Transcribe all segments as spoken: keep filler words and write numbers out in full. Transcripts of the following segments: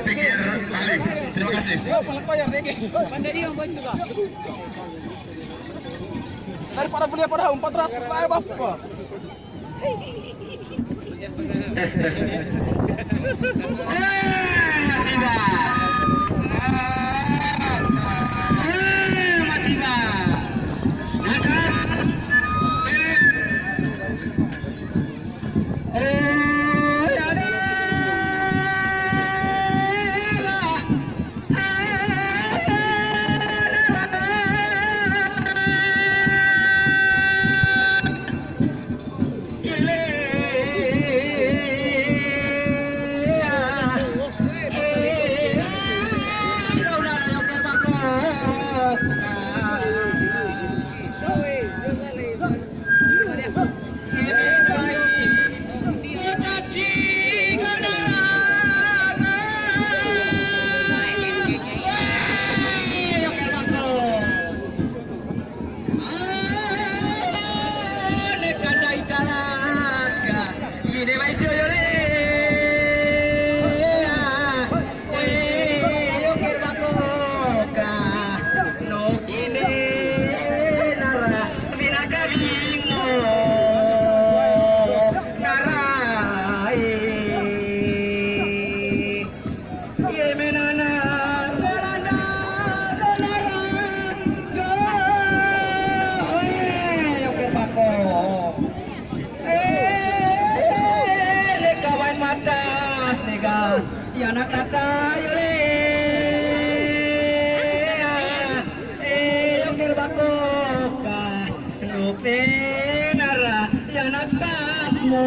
Pikir balik. Terima kasih. Daripada beli apa dah empat ratus lah ya, Bapak. Tes, tes. Eh, Macinga. Eh, Macinga. Atas. Eh. Eh, ada. Iye menana, menana, menana. Go. Oe, oke, Pako. Eh, le kawan matas, nega. Ya anak rata, yo le. Eh, oke, Pako. Ka. Nuk te nara ya nak tatmu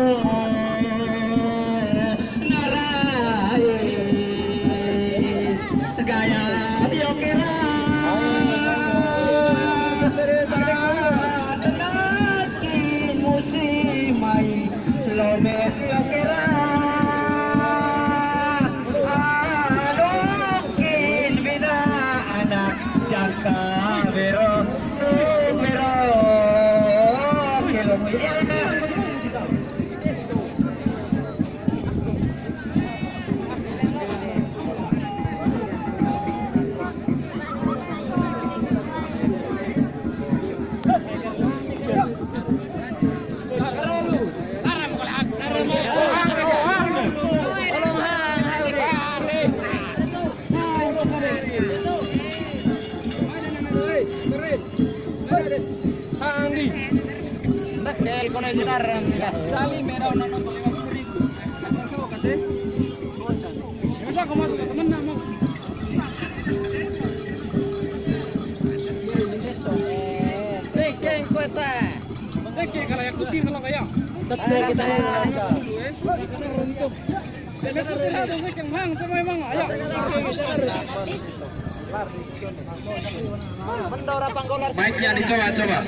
nara, eh, gaya dio kera. Ah, tenaki musim mai lobes dio kera. Ah, mungkin bina anak jangka bero. Andi. Ndak del kono jinar. Sali merah nonton lima puluh ribu. Masa aku masuk ke temen nak mau. Cek, cek, kuota. Cek, cek, kalau yang putih, kalau kayak. Betul, kita yang dulu, eh. Mendora panggolar. Mic-nya dicoba, coba.